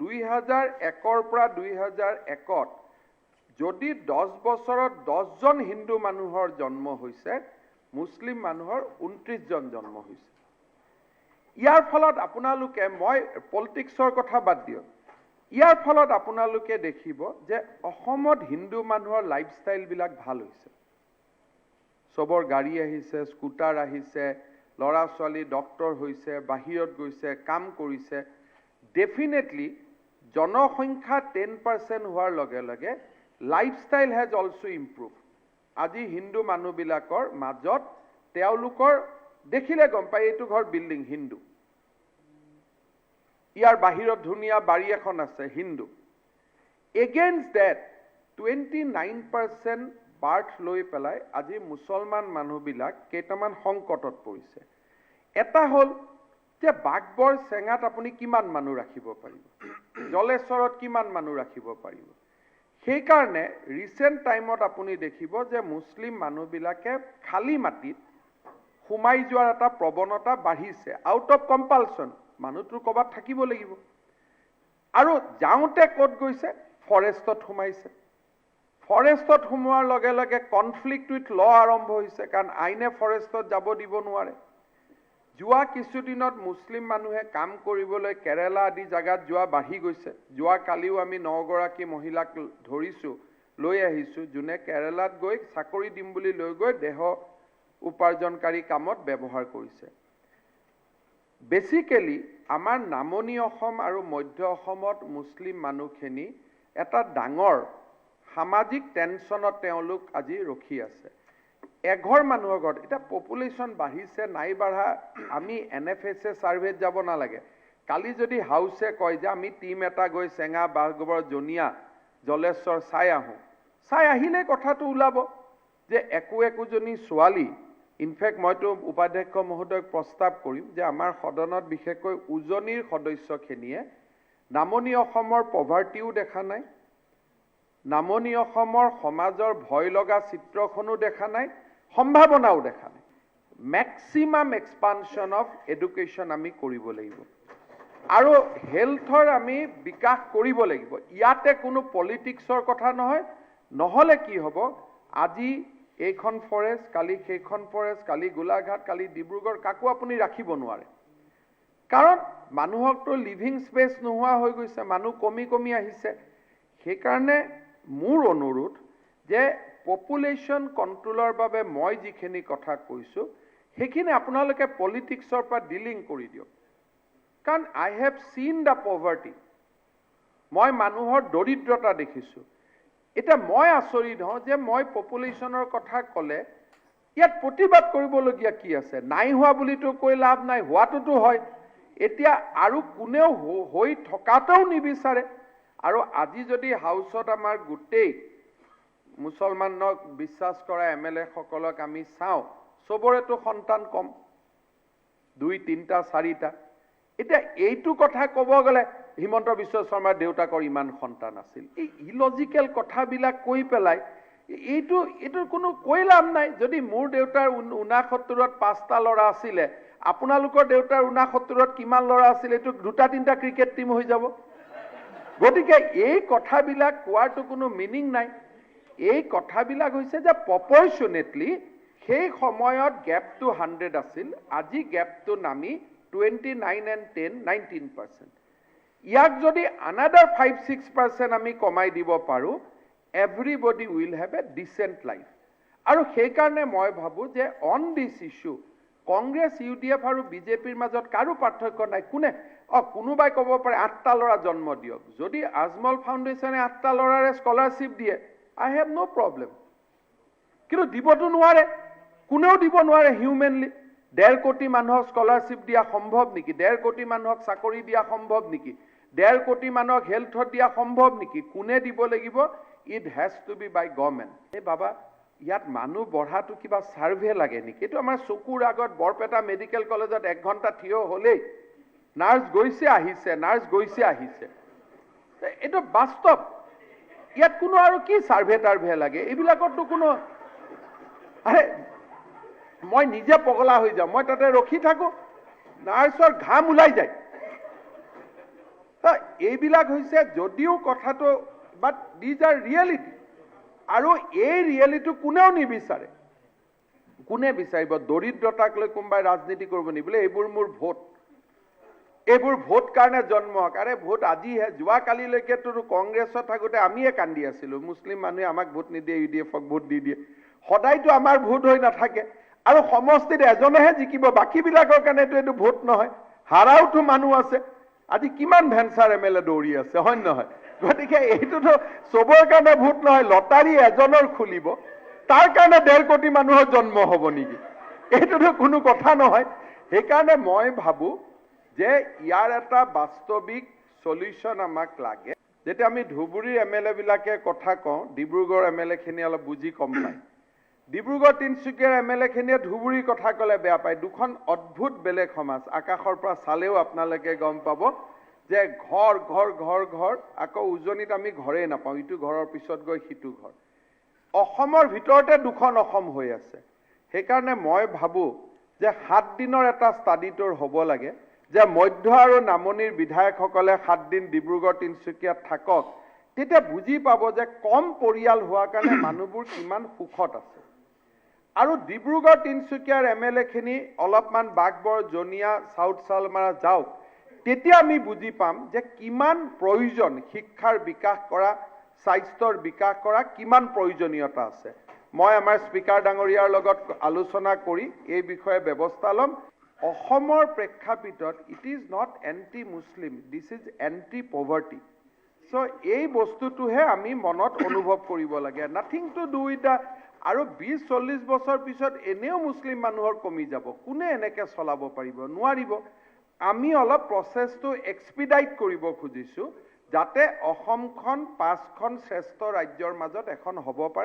2001ৰ পৰা 2001ত যদি 10 বছৰত 10জন হিন্দু মানুহৰ জন্ম হৈছে, মুছলিম মানুহৰ 29জন জন্ম হৈছে। ইয়াৰ ফলত আপোনালোকে, মই পলিটিক্সৰ কথা বাদ দিয়ক, ইয়াৰ ফলত আপোনালোকে দেখিব যে অসমত হিন্দু মানুহৰ লাইফষ্টাইলবিলাক ভাল হৈছে। চবৰ গাড়ী আহিছে, স্কুটাৰ আহিছে, ল'ৰা ছোৱালী ডক্তৰ হৈছে, বাহিৰত গৈছে, কাম কৰিছে। ডেফিনেটলি জনসংখ্যা 10% হোৱাৰ লগে লগে lifestyle has also improve। আজি হিন্দু মানুহবিলাকৰ মাজত তেওঁলোকৰ দেখিলে গম পায়, এইটো ঘৰ বিল্ডিং হিন্দু, ইয়াৰ বাহিৰত ধুনীয়া বাৰী এখন আছে হিন্দু। Against that 29% birth লৈ পেলাই আজি মুছলমান মানুহবিলাক কেইটামান সংকটত পৰিছে। এটা হ'ল যে বাঘবৰ চেঙাত আপুনি কিমান মানুহ ৰাখিব পাৰিব? জলেশ্বৰত কিমান মানুহ ৰাখিব পাৰিব? সেইকাৰণে ৰিচেণ্ট টাইমত আপুনি দেখিব যে মুছলিম মানুহবিলাকে খালী মাটিত সোমাই যোৱাৰ এটা প্ৰৱণতা বাঢ়িছে, আউট অফ কম্পালচন। মানুহটো ক'ৰবাত থাকিব লাগিব আৰু যাওঁতে ক'ত গৈছে? ফৰেষ্টত সোমাইছে। ফৰেষ্টত সোমোৱাৰ লগে লগে কনফ্লিক্ট উইথ ল আৰম্ভ হৈছে, কাৰণ আইনে ফৰেষ্টত যাব দিব নোৱাৰে। যোৱা কিছুদিনত মুছলিম মানুহে কাম কৰিবলৈ কেৰেলা আদি জেগাত যোৱা বাঢ়ি গৈছে। যোৱা কালিও আমি নগৰাকী মহিলাক ধৰিছোঁ, লৈ আহিছোঁ, যোনে কেৰেলাত গৈ চাকৰি দিম বুলি লৈ গৈ দেহ উপাৰ্জনকাৰী কামত ব্যৱহাৰ কৰিছে। বেচিকেলি আমাৰ নামনি অসম আৰু মধ্য অসমত মুছলিম মানুহখিনি এটা ডাঙৰ সামাজিক টেনশ্যনত তেওঁলোক আজি ৰখি আছে। এঘৰ মানুহৰ ঘৰত এতিয়া পপুলেশ্যন বাঢ়িছে নাই বাঢ়া, আমি এন এফ এছ এ ছাৰ্ভেত যাব নালাগে। কালি যদি হাউচে কয় যে আমি টীম এটা গৈ চেঙা, বাঘবৰ, জনীয়া, জলেশ্বৰ চাই আহোঁ, চাই আহিলেই কথাটো ওলাব যে একো একোজনী ছোৱালী। ইনফেক্ট মইতো উপাধ্যক্ষ মহোদয়ক প্ৰস্তাৱ কৰিম যে আমাৰ সদনত বিশেষকৈ উজনিৰ সদস্যখিনিয়ে নামনি অসমৰ পভাৰ্টিও দেখা নাই, নামনি অসমৰ সমাজৰ ভয় লগা চিত্ৰখনো দেখা নাই, সম্ভাৱনাও দেখা নাই। মেক্সিমাম এক্সপানশ্যন অফ এডুকেশ্যন আমি কৰিব লাগিব আৰু হেল্থৰ আমি বিকাশ কৰিব লাগিব। ইয়াতে কোনো পলিটিক্সৰ কথা নহয়। নহ'লে কি হ'ব? আজি এইখন ফৰেষ্ট, কালি সেইখন ফৰেষ্ট, কালি গোলাঘাট, কালি ডিব্ৰুগড়, কাকো আপুনি ৰাখিব নোৱাৰে। কাৰণ মানুহকতো লিভিং স্পেচ নোহোৱা হৈ গৈছে, মানুহ কমি কমি আহিছে। সেইকাৰণে মোৰ অনুৰোধ যে পপুলেশ্যন কণ্ট্ৰলৰ বাবে মই যিখিনি কথা কৈছোঁ, সেইখিনি আপোনালোকে পলিটিক্সৰ পৰা ডিলিংক কৰি দিয়ক। কাৰণ I have seen the poverty, মই মানুহৰ দৰিদ্ৰতা দেখিছোঁ। এতিয়া মই আচৰিত হওঁ যে মই পপুলেশ্যনৰ কথা ক'লে ইয়াত প্ৰতিবাদ কৰিবলগীয়া কি আছে? নাই হোৱা বুলিতো কৈ লাভ নাই, হোৱাটোতো হয়। এতিয়া আৰু কোনেও হৈ থকাটোও নিবিচাৰে। আৰু আজি যদি হাউচত আমাৰ গোটেই মুছলমানক বিশ্বাস কৰা এম এল এসকলক আমি চাওঁ, চবৰেতো সন্তান কম, দুই, তিনিটা, চাৰিটা। এতিয়া এইটো কথা ক'ব গ'লে হিমন্ত বিশ্ব শৰ্মাৰ দেউতাকৰ ইমান সন্তান আছিল, এই ইলজিকেল কথাবিলাক কৈ পেলাই এইটো কোনো কৈ লাভ নাই। যদি মোৰ দেউতাৰ 69ত পাঁচটা ল'ৰা আছিলে, আপোনালোকৰ দেউতাৰ 69ত কিমান ল'ৰা আছিলে? এইটো দুটা তিনিটা ক্ৰিকেট টীম হৈ যাব। গতিকে এই কথাবিলাক কোৱাৰটো কোনো মিনিং নাই। এই কথাবিলাক হৈছে যে প্ৰপৰশ্যনেটলি সেই সময়ত গেপটো 100 আছিল, আজি গেপটো নামি 29 and 10, 19%। ইয়াক যদি আনাডাৰ 5-6% আমি কমাই দিব পাৰোঁ, everybody will have a decent life। আৰু সেইকাৰণে মই ভাবোঁ যে on this issue Congress, UDF আৰু বিজেপিৰ মাজত কাৰো পাৰ্থক্য নাই। কোনে কোনোবাই ক'ব পাৰে আঠটা ল'ৰা জন্ম দিয়ক। যদি আজমল ফাউণ্ডেশ্যনে আঠটা ল'ৰাৰে স্কলাৰশ্বিপ দিয়ে, I have no problem। কিন্তু দিবতো নোৱাৰে, কোনেও দিব নোৱাৰে। হিউমেনলি 1.5 কোটি মানুহক স্কলাৰশ্বিপ দিয়া সম্ভৱ নেকি? 1.5 কোটি মানুহক চাকৰি দিয়া সম্ভৱ নেকি? 1.5 কোটি মানুহক হেল্থত দিয়া সম্ভৱ নেকি? কোনে দিব লাগিব? It has to be by government। এই বাবা, ইয়াত মানুহ বঢ়াটো কিবা ছাৰ্ভে লাগে নেকি? এইটো আমাৰ চকুৰ আগত বৰপেটা মেডিকেল কলেজত এক ঘণ্টা থিয় হ'লেই নাৰ্ছ গৈছে আহিছে, নাৰ্ছ গৈছে আহিছে। এইটো বাস্তৱ। ইয়াত কোনো আৰু কি ছাৰ্ভে টাৰ্ভে লাগে এইবিলাকততো কোনো? আৰে মই নিজে পগলা হৈ যাওঁ। মই তাতে ৰখি থাকোঁ, নাৰ্ছৰ ঘাম ওলাই যায়। এইবিলাক হৈছে যদিও কথাটো, but these are reality. আৰু এই ৰিয়েলিটি কোনেও নিবিচাৰে। কোনে বিচাৰিব দৰিদ্ৰতাক লৈ কোনোবাই ৰাজনীতি কৰিব নি? বোলে এইবোৰ মোৰ ভোট, এইবোৰ ভোট কাৰণে জন্ম হওক। আৰে ভোট আজিহে, যোৱাকালিলৈকেতো কংগ্ৰেছত থাকোঁতে আমিয়ে কান্দি আছিলোঁ, মুছলিম মানুহে আমাক ভোট নিদিয়ে, ইউ ডি এফক ভোট দি দিয়ে। সদায়তো আমাৰ ভোট হৈ নাথাকে। আৰু সমষ্টিত এজনেহে জিকিব, বাকীবিলাকৰ কাৰণেতো এইটো ভোট নহয়। হাৰাওতো মানুহ আছে। আজি কিমান ভেঞ্চাৰ এম এল এ দৌৰি আছে, হয় নহয়? গতিকে এইটোতো চবৰ কাৰণে ভোট নহয়। লটাৰী এজনৰ খুলিব, তাৰ কাৰণে 1.5 কোটি মানুহৰ জন্ম হ'ব নেকি? এইটোতো কোনো কথা নহয়। সেইকাৰণে মই ভাবোঁ যে ইয়াৰ এটা বাস্তৱিক চলিউশ্যন আমাক লাগে। যেতিয়া আমি ধুবুৰীৰ এম এল এবিলাকে কথা কওঁ, ডিব্ৰুগড় এম এল এখিনি অলপ বুজি কম পায়। ডিব্ৰুগড় তিনিচুকীয়াৰ এম এল এখিনিয়ে ধুবুৰীৰ কথা ক'লে বেয়া পায়। দুখন অদ্ভুত বেলেগ সমাজ। আকাশৰ পৰা চালেও আপোনালোকে গম পাব যে ঘৰ ঘৰ ঘৰ ঘৰ, আকৌ উজনিত আমি ঘৰেই নাপাওঁ, ইটো ঘৰৰ পিছত গৈ সিটো ঘৰ। অসমৰ ভিতৰতে দুখন অসম হৈ আছে। সেইকাৰণে মই ভাবোঁ যে 7 দিনৰ এটা ষ্টাডি টুৰ হ'ব লাগে, যে মধ্য আৰু নামনিৰ বিধায়কসকলে 7 দিন ডিব্ৰুগড় তিনিচুকীয়াত থাকক। তেতিয়া বুজি পাব যে কম পৰিয়াল হোৱাৰ কাৰণে মানুহবোৰ কিমান সুখত আছে। আৰু ডিব্ৰুগড় তিনিচুকীয়াৰ এম এল এখিনি অলপমান বাঘবৰ, জনীয়া, চাউথ চালমাৰা যাওক। তেতিয়া আমি বুজি পাম যে কিমান প্ৰয়োজন শিক্ষাৰ বিকাশ কৰা, স্বাস্থ্যৰ বিকাশ কৰা কিমান প্ৰয়োজনীয়তা আছে। মই আমাৰ স্পীকাৰ ডাঙৰীয়াৰ লগত আলোচনা কৰি এই বিষয়ে ব্যৱস্থা ল'ম। অসমৰ প্ৰেক্ষাপটত it is not anti Muslim, this is anti poverty. So এই বস্তুটোহে আমি মনত অনুভৱ কৰিব লাগে, nothing to do with the আৰু 20-40 বছৰ পিছত এনেও মুছলিম মানুহৰ কমি যাব। কোনে এনেকে চলাব পাৰিব? নোৱাৰিব। আমি অলপ প্ৰচেছটো এক্সপিডাইট কৰিব খুজিছোঁ, যাতে অসমখন পাঁচখন শ্ৰেষ্ঠ ৰাজ্যৰ মাজত এখন হ'ব পাৰে।